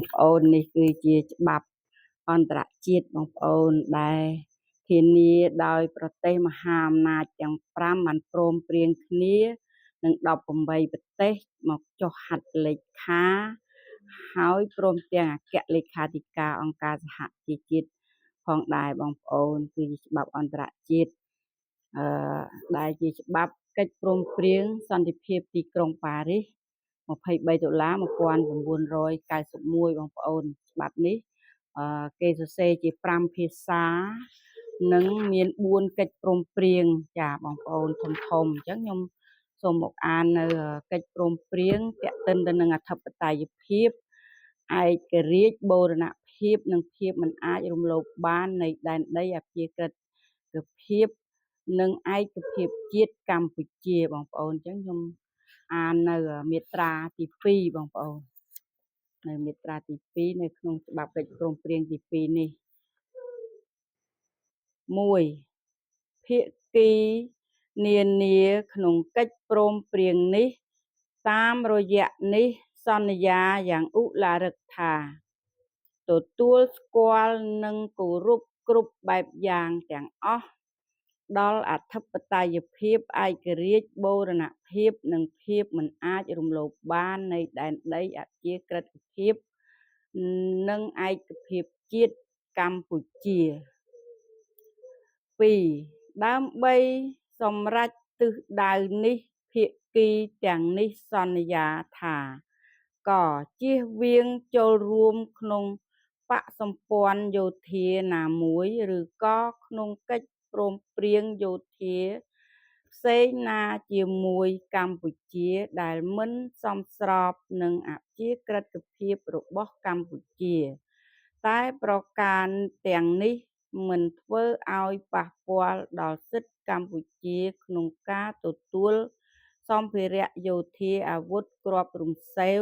បងប្អូននេះគឺជាច្បាប់អន្តរជាតិបងប្អូនដែលធានាដោយប្រទេសមហាអំណាចទាំង5បានព្រមព្រៀងគ្នានឹង18ប្រទេសមកចុះហត្ថលេខាហើយព្រមទាំងអគ្គលេខាធិការអង្គការសហប្រជាជាតិផងដែរបងប្អូនគឺជាច្បាប់អន្តរជាតិអឺដែលជាច្បាប់កិច្ចព្រមព្រៀងសន្តិភាពទីក្រុងប៉ារីស23ដុល្លារ1991បងប្អូនច្បាប់នេះអឺគេសរសេរជា5ភាសានិងមាន4កិច្ចព្រមព្រៀងចាបងប្អូនធំធំអញ្ចឹងខ្ញុំសូមមកអាននៅកិច្ចព្រមព្រៀងទាក់ទិនទៅនឹងអធិបតេយ្យភាពឯករាជ្យបូរណភាពនិងភាពមិនអាចរំលោភបាននៃដែនដីអព្យាក្រឹតភាពនិងឯកភាពជាតិកម្ពុជាបងប្អូនអញ្ចឹងខ្ញុំអាននៅមាត្រាទី2បងប្អូននៅមាត្រាទី2នៅក្នុងច្បាប់កិច្ចព្រមព្រៀងទី2នេះ1ភាគីនានាក្នុងកិច្ចព្រមព្រៀងនេះតាមរយៈនេះសន្យាយ៉ាងឧឡារិកថាទទួលស្គាល់និងគោរពគ្រប់បែបយ៉ាងទាំងអស់ដល់អធិបតេយ្យភាពឯករាជ្យបូរណភាពនិងភាពមិនអាចរំលោភបាននៃដែនដីអព្យាក្រឹតភាពនិងឯកភាពជាតិកម្ពុជា2ដើម្បីសម្រេចទិសដៅនេះភាគីទាំងនេះសន្យាថាក៏ជៀសវាងចូលរួមក្នុងបក្សសម្ព័ន្ធយោធាណាមួយឬក៏ក្នុងកិច្ចព្រមព្រៀងយោធាផ្សេងណាជាមួយកម្ពុជាដែលមិនសមស្របនឹងអព្យាក្រឹតភាពរបស់កម្ពុជាតែប្រការទាំងនេះមិនធ្វើឲ្យប៉ះពាល់ដល់សិទ្ធិកម្ពុជាក្នុងការទទួលសម្ភារៈយោធាអាវុធគ្រាប់រំសេវ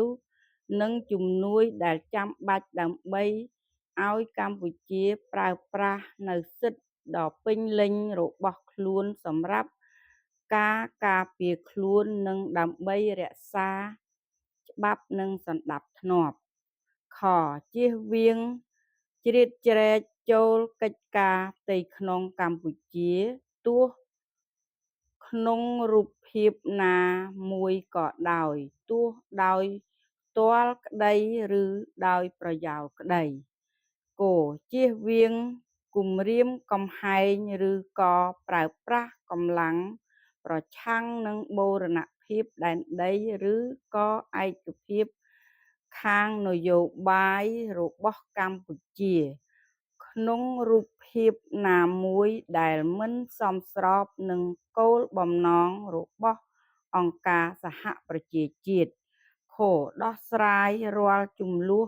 និងជំនួយដែលចាំបាច់ដើម្បីឲ្យកម្ពុជាប្រើប្រាស់នូវសិទ្ធិដ៏ពេញលេញរបស់ខ្លួនសម្រាប់ការការពារខ្លួននិងដើម្បីរក្សាច្បាប់និងសណ្ដាប់ធ្នាប់ខជៀសវាងជ្រៀតជ្រែកចូលកិច្ចការផ្ទៃក្នុងកម្ពុជាទោះក្នុងរូបភាពណាមួយក៏ដោយទោះដោយផ្ទាល់ក្តីឬដោយប្រយោលក្តីគជៀសវាងគំរាមកំហែងឬក៏ប្រើប្រាស់កម្លាំងប្រឆាំងនឹងបូរណភាពដែនដីឬក៏ឯកភាពខាងនយោបាយរបស់កម្ពុជាក្នុងរូបភាពណាមួយដែលមិនសមស្របនឹងគោលបំណងរបស់អង្គការសហប្រជាជាតិខដោះស្រាយរាល់ជម្លោះ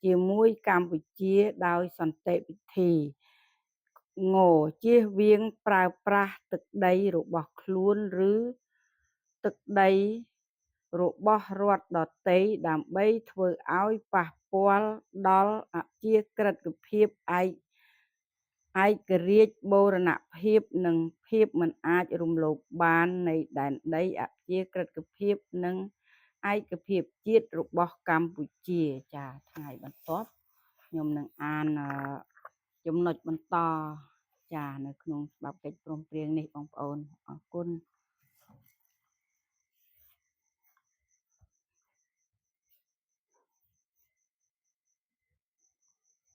ជាមួយកម្ពុជាដោយសន្តិវិធីងជៀសវាងប្រើប្រាស់ទឹកដីរបស់ខ្លួនឬទឹកដីរបស់រដ្ឋដទៃដើម្បីធ្វើឲ្យប៉ះពាល់ដល់អព្យាក្រឹតភាពឯករាជ្យបូរណភាពនិងភាពមិនអាចរំលោភបាននៃដែនដីអព្យាក្រឹតភាពនិងឯកភាពជាតិរបស់កម្ពុជាចាថ្ងៃបន្ទាប់ខ្ញុំនឹងអានចំណុចបន្តចានៅក្នុងច្បាប់កិច្ចព្រមព្រៀងនេះបងប្អូនអរគុណ។